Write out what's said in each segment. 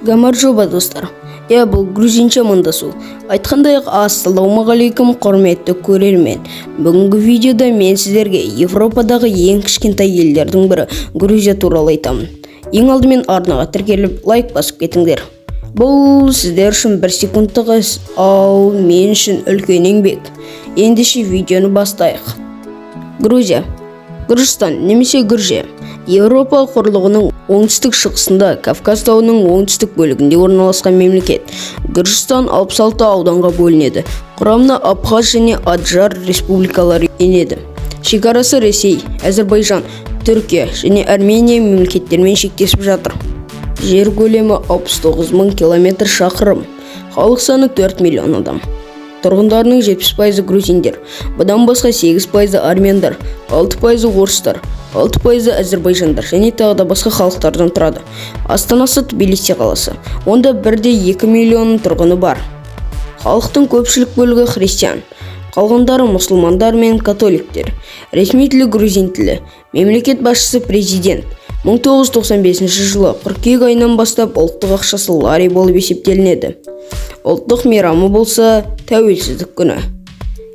Гамарджоба, достар! Иә, бұл грузинше амандасу. Айтқандай ақ, ассалаумағалейкум, құрметті көрермен! Бүгінгі видеода мен сіздерге Европадағы ең кішкентай елдердің бірі Грузия туралы айтамын. Ең алдымен арнаға тіркеліп, лайк басып кетіңдер. Бұл сіздер үшін бір секундтық іс, ал мен үшін үлкен еңбек. Ендеше видеоны бастайық. Грузия, Гүржістан немесе Гүржия – Еуропа құрлығының оңтүстік шығысында, Кавказ тауының оңтүстік бөлігінде орналасқан мемлекет. Гүржістан 66 ауданға бөлінеді. Құрамына Абхаз және Аджар республикалары енеді. Шекарасы Ресей, Әзірбайжан, Түркия және Армения мемлекеттерімен шектесіп жатыр. Жер көлемі 69 мың километр шақырым. Халық саны 4 миллион адам. Тұрғындарының 70%-ы грузиндер. Бұдан басқа 8%-ы армяндар, 6%-ы орыстар, 6%-ы әзірбайжандар және тағы да басқа халықтардан тұрады. Астанасы Тбилиси қаласы. Онда 1,2 миллион тұрғыны бар. Халықтың көпшілік бөлігі христиан. Қалғандары мұсылмандар мен католиктер. Ресми тілі грузин тілі. Мемлекет басшысы президент. 1995 жылы қыркүйек айынан бастап ұлттық ақшасы лари болып есептелінеді. Ұлттық мейрамы болса Тәуелсіздік күні.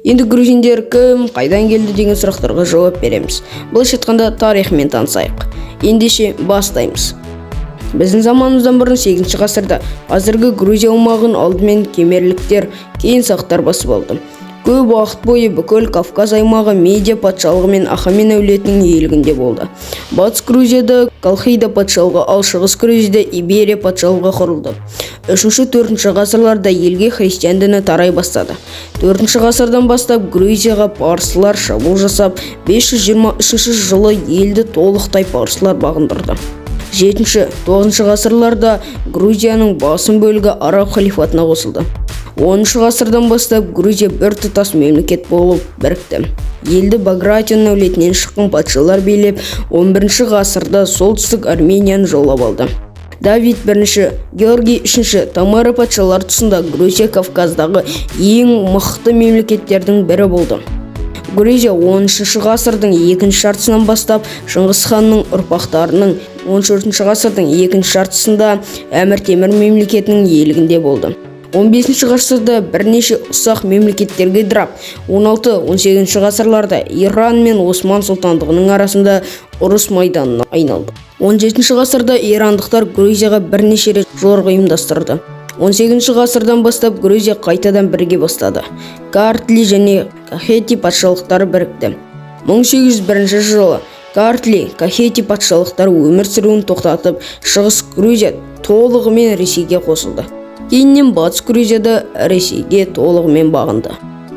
Енді грузиндер кім, қайдан келді деген сұрақтарға жауап береміз. Былайша айтқанда, тарихымен танысайық. Ендеше бастаймыз. Біздің заманымыздан бұрын 8 ғасырда қазіргі Грузия аумағын алдымен кемерліктер, кейін сақтар басып алды. Көп уақыт бойы бүкіл Кавказ аймағы Мидия патшалығы мен Ахамен әулетінің иелігінде болды. Батыс Грузияда Колхида патшалығы, ал Шығыс Грузияда Иберия патшалығы құрылды. 3-4 ғасырларда елге христиан діні тарай бастады. 4 ғасырдан бастап Грузияға парсылар шабуыл жасап, 523 жылы елді толықтай парсылар бағындырды. 7-9 ғасырларда Грузияның басым бөлігі Араб халифатына қосылды. 10 ғасырдан бастап Грузия біртұтас мемлекет болып бірікті. Елді Багратион әулетінен шыққан патшалар билеп, 11 ғасырда солтүстік Арменияны жаулап алды. Давид I, Георгий III, Тамара патшалар тұсында Грузия Кавказдағы ең мықты мемлекеттердің бірі болды. Грузия 13 ғасырдың екінші жартысынан бастап Шыңғыс ханның ұрпақтарының, 14 ғасырдың екінші жартысында Әмір Темір мемлекетінің иелігінде болды. 15 ғасырда бірнеше ұсақ мемлекеттерге ыдырап, 16-18 ғасырларда Иран мен Осман сұлтандығының арасында ұрыс майданына айналды. 17 ғасырда ирандықтар Грузияға бірнеше рет жорық ұйымдастырды. 18 ғасырдан бастап Грузия қайтадан біріге бастады. Картли және Кахети патшалықтары бірікті. 1801 жылы Картли, Кахети патшалықтары өмір сүруін тоқтатып, Шығыс Грузия толығымен Ресейге қосылды. Кейіннен Батыс Грузия да Ресейге толығымен бағынды.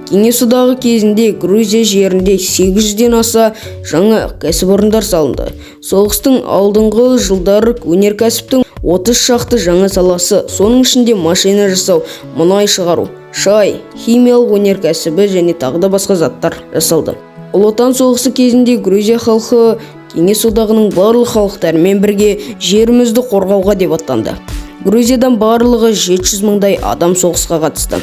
Кеңес Одағы кезінде Грузия жерінде 800-ден аса жаңа кәсіпорындар салынды. Соғыстың алдыңғы жылдары өнеркәсіптің 30 шақты жаңа саласы, соның ішінде машина жасау, мұнай шығару, шай, химиялық өнеркәсібі және тағы да басқа заттар жасалды. Ұлы Отан соғысы кезінде Грузия халқы Кеңес Одағының барлық халықтарымен бірге жерімізді қорғауға деп аттанды. Грузиядан барлығы 700 мыңдай адам соғысқа қатысты.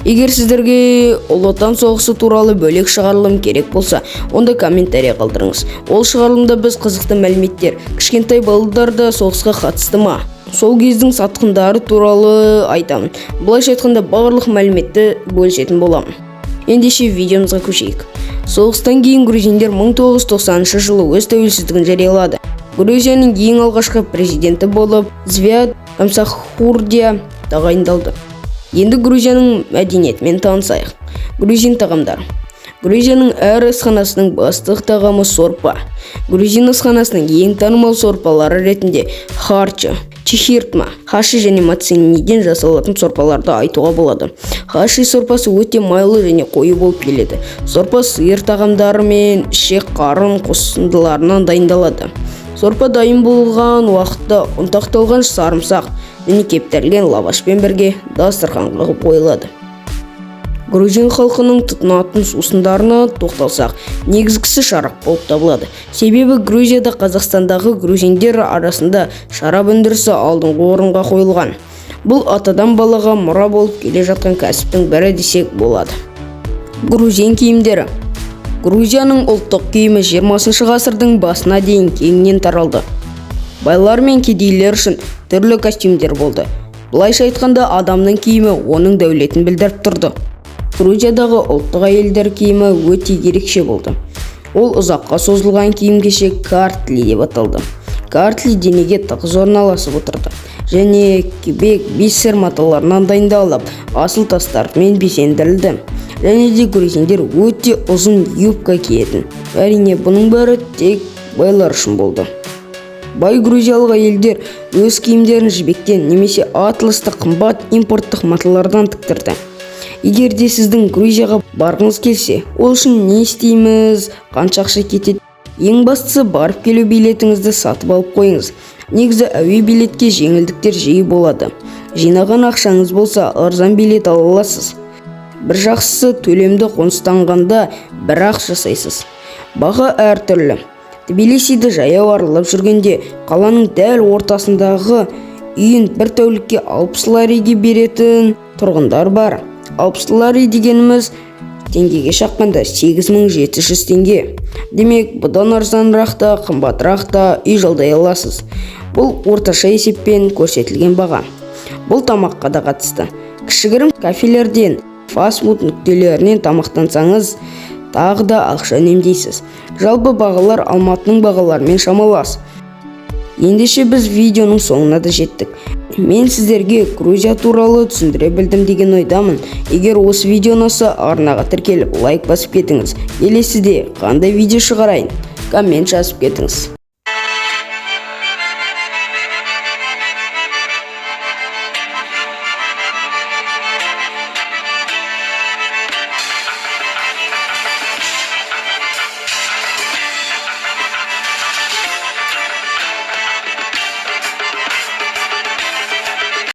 Егер сіздерге Ұлы Отан соғысы туралы бөлек шығарылым керек болса, онда комментарий қалдырыңыз. Ол шығарылымда біз қызықты мәліметтер, кішкентай балалар да соғысқа қатысты ма, сол кездің сатқындары туралы айтамын. Былайша айтқанда, барлық мәліметті бөлісетін боламын. Ендеше видеомызға көшейік. Соғыстан кейін грузиндер 1990 жылы өз тәуелсіздігін жариялады. Грузияның ең алғашқы президенті болып Звиад Гамсахурдия тағайындалды. Енді Грузияның мәдениетімен танысайық. Грузин тағамдары. Грузияның әр асханасының басты тағамы сорпа. Грузин асханасының ең танымал сорпалары ретінде харчо, чихиртма, хаши және мациниден жасалатын сорпаларды айтуға болады. Хаши сорпасы өте майлы және қою болып келеді. Сорпа сиыр тағамдары мен ішек қарын қосындыларынан дайындалады. Сорпа дайын болған уақытта ұнтақталған сарымсақ және кептірілген лавашпен бірге дастарханға қойылады. Грузин халқының тұтынатын сусындарына тоқталсақ, негізгісі шарап болып табылады. Себебі Грузияда Қазақстандағы грузиндер арасында шарап өндірісі алдыңғы орынға қойылған. Бұл атадан балаға мұра болып келе жатқан кәсіптің бірі десек болады. Грузин киімдері. Грузияның ұлттық киімі 20 ғасырдың басына дейін кеңінен таралды. Байлар мен кедейлер үшін Түрлі костюмдер болды. Былайша айтқанда, адамның киімі оның дәулетін білдіріп тұрды. Грузиядағы ұлттық әйелдер киімі өте ерекше болды. Ол ұзаққа созылған киім-кешек картли деп аталды. Картли денеге тығыз орналасып отырды және кебек, бисер маталарынан дайындалып, асыл тастармен безендірілді. Және де грузиндер өте ұзын юбка киетін. Әрине, бұның бәрі тек байлар үшін болды. Бай грузиялық әйелдер өз киімдерін жібектен немесе атласты қымбат импорттық маталардан тіктірді. Егер де сіздің Грузияға барғыңыз келсе, ол үшін не істейміз, қанша ақша кетеді? Ең бастысы, барып келу билетіңізді сатып алып қойыңыз. Негізі, әуе билетке жеңілдіктер жиі болады. Жинаған ақшаңыз болса, арзан билет ала аласыз. Бір жақсысы, төлемді қоныстанғанда бір-ақ жасайсыз. Баға әртүрлі. Тбилисиді жаяу аралап жүргенде, қаланың дәл ортасындағы үйін бір тәулікке 60 лариге беретін тұрғындар бар. 60 лари дегеніміз теңгеге шаққанда 8700 теңге. Демек, бұдан арзанырақ та, қымбатырақ та үй жалдай аласыз. Бұл орташа есеппен көрсетілген баға. Бұл тамаққа да қатысты. Кішігірім кафелерден, фастфуд нүктелерінен тамақтансаңыз, тағы да ақша үнемдейсіз. Жалпы, бағалар Алматының бағаларымен шамалас. Ендеше, біз видеоның соңына да жеттік. Мен сіздерге Грузия туралы түсіндіре білдім деген ойдамын. Егер осы видео ұнаса, арнаға тіркеліп, лайк басып кетіңіз. Келесіде қандай видео шығарайын, коммент жазып кетіңіз.